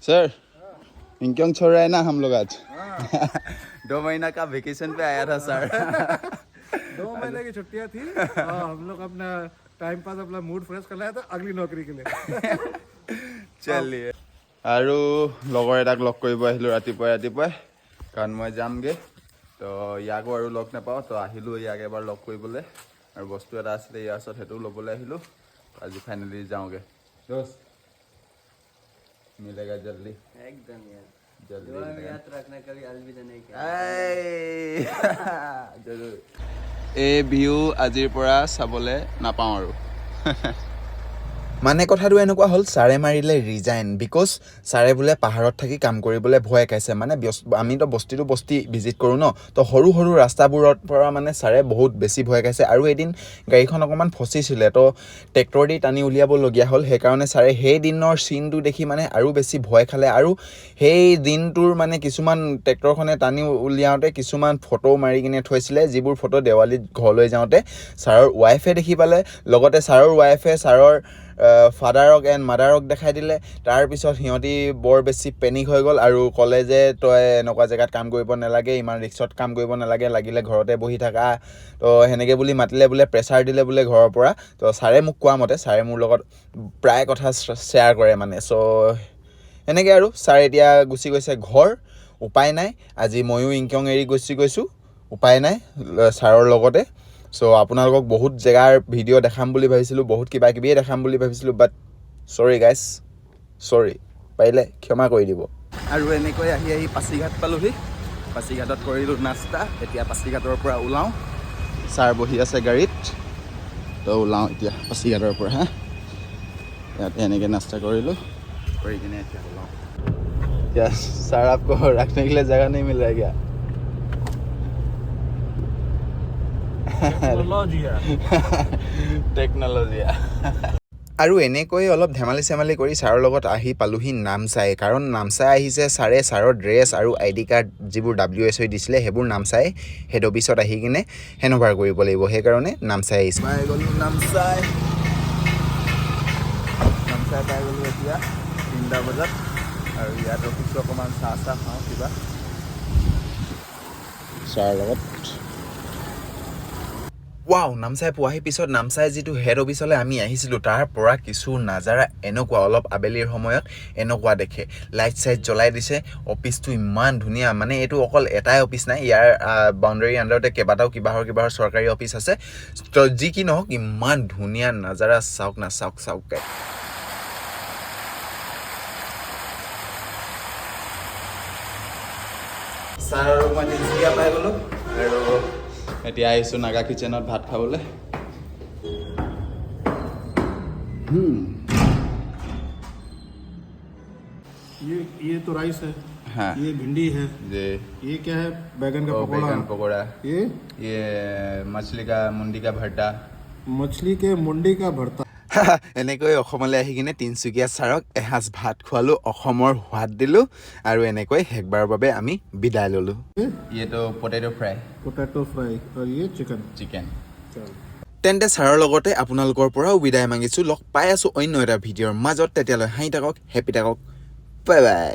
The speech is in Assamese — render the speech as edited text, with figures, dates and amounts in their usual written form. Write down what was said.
सर, इनक्यों छोड़ रहा है ना हम लोग आज। 2 महीना का वेकेशन पे आया था सर। 2 महीने की छुट्टियां थी और हम लोग अपना टाइम पास, अपना मूड फ्रेश कर लाया था अगली नौकरी के लिए। চলিয়ে, আৰু লগৰ এটাক লগ কৰিব আহিলোঁ ৰাতিপুৱাই ৰাতিপুৱাই, কাৰণ মই যামগৈ তো, ইয়াকো আৰু লগ নাপাওঁ। তো আহিলোঁ ইয়াক এবাৰ লগ কৰিবলৈ আৰু বস্তু এটা আছিলে ইয়াৰ ওচৰত, সেইটোও ল'বলৈ আহিলোঁ। আজি ফাইনেলি যাওঁগৈ। দোস্ত, मिलेगा जल्दी। एकदम यार। जल्दी दुआ में मिलेगा। याद रखना, कभी अलविदा नहीं कहना। এই, জৰুৰ। এই ভিউ আজিৰ পৰা চাবলৈ নাপাওঁ আৰু। মানে কথাটো এনেকুৱা হ'ল, ছাৰে মাৰিলে ৰিজাইন, because ছাৰে বোলে পাহাৰত থাকি কাম কৰিবলৈ ভয় খাইছে। মানে আমিতো বস্তিটো বস্তি ভিজিট কৰোঁ ন, তো সৰু সৰু ৰাস্তাবোৰৰ পৰা মানে ছাৰে বহুত বেছি ভয় খাইছে। আৰু এদিন গাড়ীখন অকণমান ফচিছিলে, তো ট্ৰেক্টৰ দি টানি উলিয়াবলগীয়া হ'ল। সেইকাৰণে ছাৰে সেই দিনৰ চিনটো দেখি মানে আৰু বেছি ভয় খালে। আৰু সেই দিনটোৰ মানে কিছুমান ট্ৰেক্টৰখনে টানি উলিয়াওঁতে কিছুমান ফটো মাৰি কিনে থৈছিলে, যিবোৰ ফটো দেৱালীত ঘৰলৈ যাওঁতে ছাৰৰ ৱাইফে দেখি পালে। লগতে ছাৰৰ ৱাইফে ছাৰৰ ফাদাৰক এণ্ড মাদাৰক দেখাই দিলে। তাৰপিছত সিহঁতি বৰ বেছি পেনিক হৈ গ'ল আৰু ক'লে যে তই এনেকুৱা জেগাত কাম কৰিব নালাগে, ইমান ৰিক্সত কাম কৰিব নালাগে, লাগিলে ঘৰতে বহি থাকা। তো সেনেকৈ বুলি মাতিলে বোলে, প্ৰেছাৰ দিলে বোলে ঘৰৰ পৰা। তো ছাৰে মোক কোৱা মতে, ছাৰে মোৰ লগত প্ৰায় কথা শ্বেয়াৰ কৰে মানে। চ' সেনেকৈ আৰু ছাৰ এতিয়া গুচি গৈছে ঘৰ, উপায় নাই। আজি ময়ো ইনকিয়ং এৰি গুচি গৈছোঁ, উপায় নাই, ছাৰৰ লগতে। চ' আপোনালোকক বহুত জেগাৰ ভিডিঅ' দেখাম বুলি ভাবিছিলোঁ, বহুত কিবা কিবিয়ে দেখাম বুলি ভাবিছিলোঁ, বাট চৰি গাইজ, চৰি, পাৰিলে ক্ষমা কৰি দিব। আৰু এনেকৈ আহি আহি পাছিঘাট পালোহি। পাছিঘাটত কৰিলোঁ নাস্তা। এতিয়া পাছিঘাটৰ পৰা ওলাওঁ। ছাৰ বহি আছে গাড়ীত। তো ওলাওঁ এতিয়া পাছিঘাটৰ পৰা। হা, ইয়াতে এনেকৈ নাস্তা কৰিলোঁ, কৰি কিনে এতিয়া ওলাওঁ। क्या सर, आपको रखने के लिए जगह नहीं मिल रहा है क्या? টেকনলজি। আৰু এনেকৈ অলপ ধেমালি চেমালি কৰি ছাৰৰ লগত আহি পালোহি নামচাই, কাৰণ নামচাই আহিছে ছাৰে। ছাৰৰ ড্ৰেছ আৰু আই ডি কাৰ্ড যিবোৰ ডাব্লিউ এছ হৈ দিছিলে, সেইবোৰ নামচাই হেড অফিচত আহি কিনে হেণ্ড অভাৰ কৰিব লাগিব। সেইকাৰণে নামচাই আহিছে। পাই গ'লোঁ নামচাই। নামচাই পাই গ'লোঁ এতিয়া 3টা বজাত আৰু ইয়াত ৰখিছোঁ, অকণমান চাহ চাহ খাওঁ কিবা ছাৰৰ লগত। ৱাও, নামচাই পোৱাহি পিছত নামচাই যিটো হেড অফিচলৈ আমি আহিছিলোঁ, তাৰ পৰা কিছু নাজাৰা এনেকুৱা, অলপ আবেলিৰ সময়ত এনেকুৱা দেখে। লাইট চাইট জ্বলাই দিছে। অফিচটো ইমান ধুনীয়া। মানে এইটো অকল এটাই অফিচ নাই, ইয়াৰ বাউণ্ডেৰী আণ্ডাৰতে কেইবাটাও কিবাহৰ কিবাহৰ চৰকাৰী অফিচ আছে। তো যি কি নহওক, ইমান ধুনীয়া নাজাৰা, চাওক না, চাওক চাওক গাইজ। ছাৰ আৰু মই তিনিচুকীয়া পাই গ'লোঁ আৰু এতিয়া আহিছোঁ নাগা কিচেনত ভাত খাবলৈ। ये तो राइस है। हाँ। ये भिंडी है। जे। ये क्या है? बैगन का ओ, पकौड़ा। बैगन पकौड़ा। ये? ये मछली का मुंडी का भट्टा। मछली के मुंडी का भरता। এনেকৈ অসমলৈ আহি কিনে তিনিচুকীয়া ছাৰক এসাঁজ ভাত খোৱালোঁ, অসমৰ সোৱাদ দিলোঁ আৰু এনেকৈ শেষবাৰৰ বাবে আমি বিদায় ল'লোঁ। ये तो पोटैटो फ्राई। पोटैटो फ्राई और ये चिकन। चिकन। चल। তেন্তে ছাৰৰ লগতে আপোনালোকৰ পৰাও বিদায় মাগিছোঁ। লগ পাই আছোঁ অন্য এটা ভিডিঅ'ৰ মাজত। তেতিয়ালৈ হাঁহি থাকক, হেপী থাকক, বাই বাই।